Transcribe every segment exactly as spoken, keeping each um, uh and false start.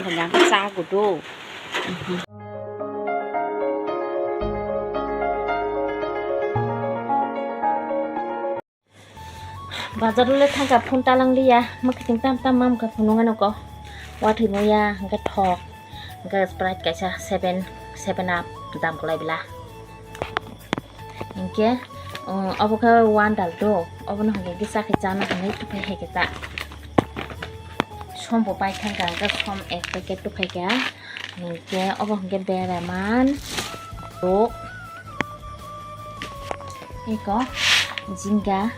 Hwnka cha gudu. Bazar le thangka phone talang liya, mwkhwtwng tam tam mamkha phunuknai noko. Watwi muya hwnkhe thok, hwnkhe Sprite kaisa seven, seven up dam kwlai bela. Hwnkhe, um, obo khe Wonder do, obono hwnkhe kisa khe chana hinwi tuphai hai khe ta. Som bo pai thangka, hwnkhe som ek packet tuphai kha. Hwnkhe obo hwnkhe beraman rok. Eko jinga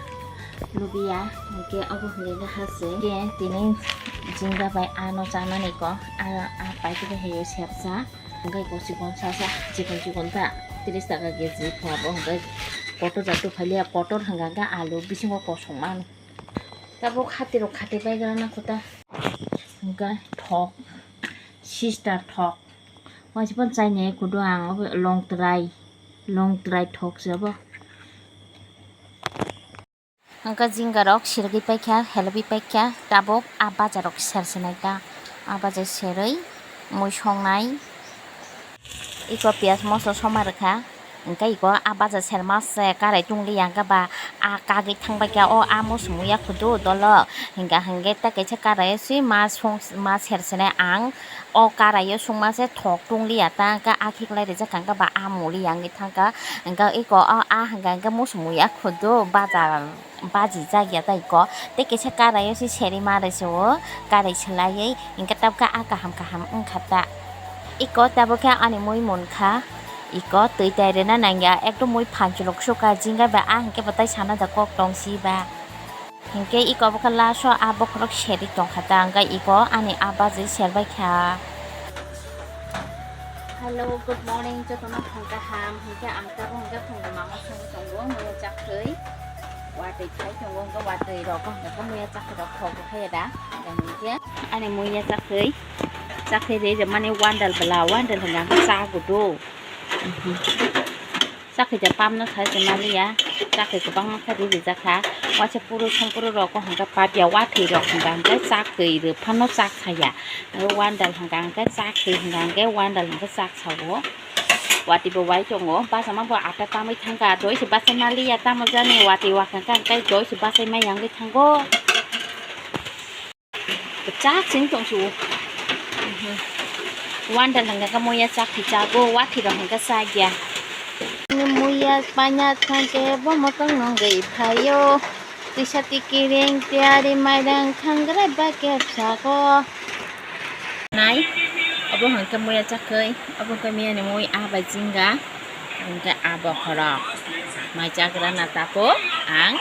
lubia hwnkhe obo hwnkhe hase. Hwnkhe tini jinga bai ano chanani ko. A, a paikhe bai hayo sersa. Hwnkhe eko chikon sasa, chikon chikon ta tris taka keji kha. Abo hwnkhe kotor jatu phailia, kotor hwnkha hwnkhe alu bisingo kosong mano. Tabuk hati rok khati bai gra na kho ta. Hwnkhe thok, sister thok. Waisa phano chaini kudu ang obo long try, long try thok se obo. Hwnkhe jinga rok sirigwi paikha, helogwi paikha, tabuk a baja rok ser se nai ta. A baja serwi mui songnai. Iko piyaj moso soma rwkha. Hwnkhe iko a baja serma se karai tongli ya, hwnkhe ba a kagwi thangbai kha o a musumu ya khudu dolo. Hwnkhe, hwnkhe tei kaisa karai o si ma song, ma ser sene ang o karai o songma se thok tongli ya ta, hwnkhe a khiklai rijak kha, hwnkhe ba a muli ya wngwi thangkha. Hwnkhe iko o a hwnkhe, hwnkhe musumu ya khudu baja. Bajijak ya ta iko. Tei kisa karai o se seri ma rwse o, karai swlaiwi hwnkhe tabukhe a kaham kaham wngkha ta. Iko tabukhe ani mui munkha, iko twi tai rwna nangya, ekdom mui phanchulok sukha, jinga bai a hwnkhe bo tai sana da kok tong si ba. Hwnkhe iko bokhe last o a bokhorok seri tongkha ta, hwnkhe iko ani a bajwi serbai kha. Hello, good morning, jotono phung kaham. Hwnkhe ang tabuk hwnkhe phung mama songwi tongo, muya chakhwi. Watwi khai tongo, hwnkhe watwi rok hwnkhe muya chakhwi rok khok khai da. Hwnkhe ani muya chakhwi, chakhwi ri ri mani wandal bla, wandal hwnkhe ang cha gudu. Chakri ja pamno sai se maliya, chakri kwbangma khe ri rijak kha. Waisa puro songpuro rok o hwnka papya, watwi rok hwnka hwnkhe chakri rw phano chak saya. Wandal hwnka hwnkhe chakri hwnka hwnkhe wandal hwnkhe chak sao. Watwi bo wai tongo, bachama bo ata tamwi thangkha, doi se bachai maliya, tamo jani watwi wakha kha hwnkhe doi se bachai maya wngwi thango. Kwchak sing tong su. Wandal hwnka khe muya chakri chago, watwi rok hwnka chak ya. Muya panya thangkhe bo motong nongwi phaio. Tisa tikiring tiyari mairang thangrai ba kepsa ko. Nai, obo hwnka muya chakhwi, obo hwnka muya ni mui a bai jinga, hwnka a bokhorok. Mai chagra na tapo ang.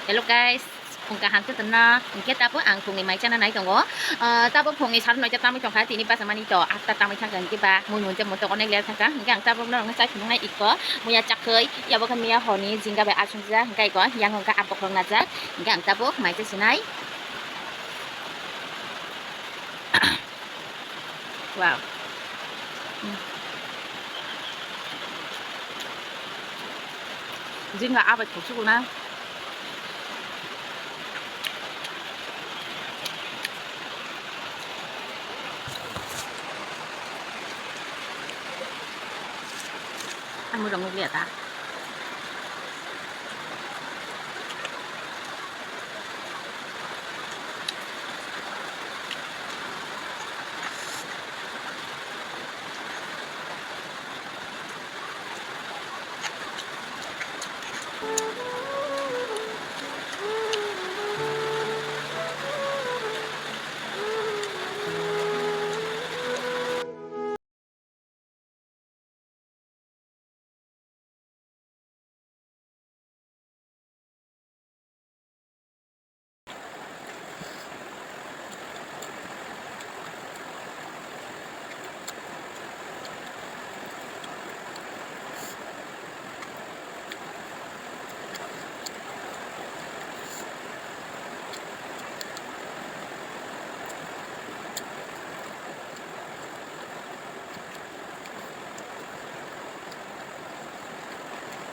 Hello guys. Phung kaham khe tongna, hwnkhe tabuk ang phungni mai chana nai tongo. Ah, tabuk phungni sar noita tamwi tongkha, tini bachama ni to atta tamwi thangkha, hwnkhe ba mui mun tei mun to onek ler thangkha, hwnkhe ang tabuk norokno chai phunuknai iko, muya chakhwi, yabo khe miya horni jinga bai asongjak, hwnkhe iko yang hwnkhe a bokhorok najak, hwnkhe ang tabuk mai chai sinai. Wow. Hmm. Jinga abai thok sugo na. Ang mo rong liya ta.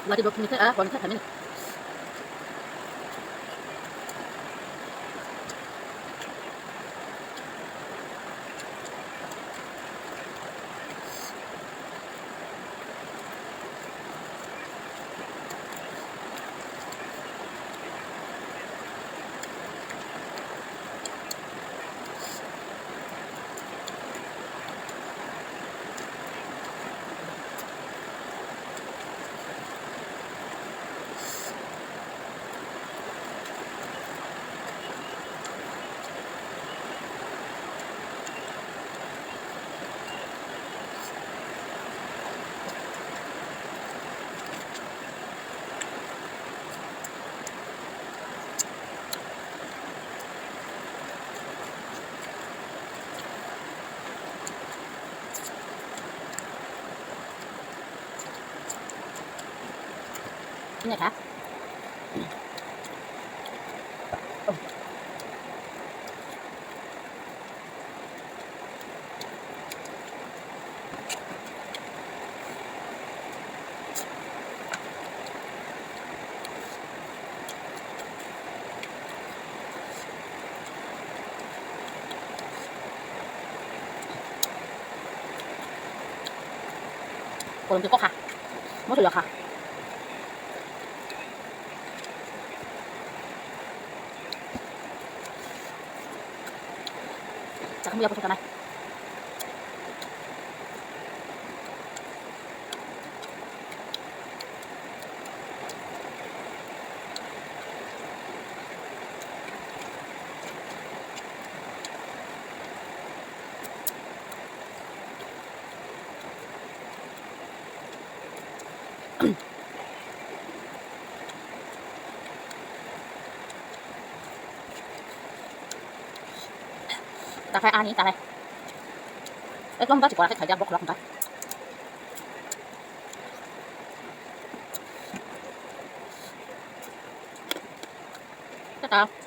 Wati bo phunukhe, ah, hor kha khamini. Ini kha. Kolom ti kokha. Moso yokha. Chakam ya poso tanai. Takhai ani takhai. Ekdom gach kora khe khaijak bokhorok hwnka. Tata.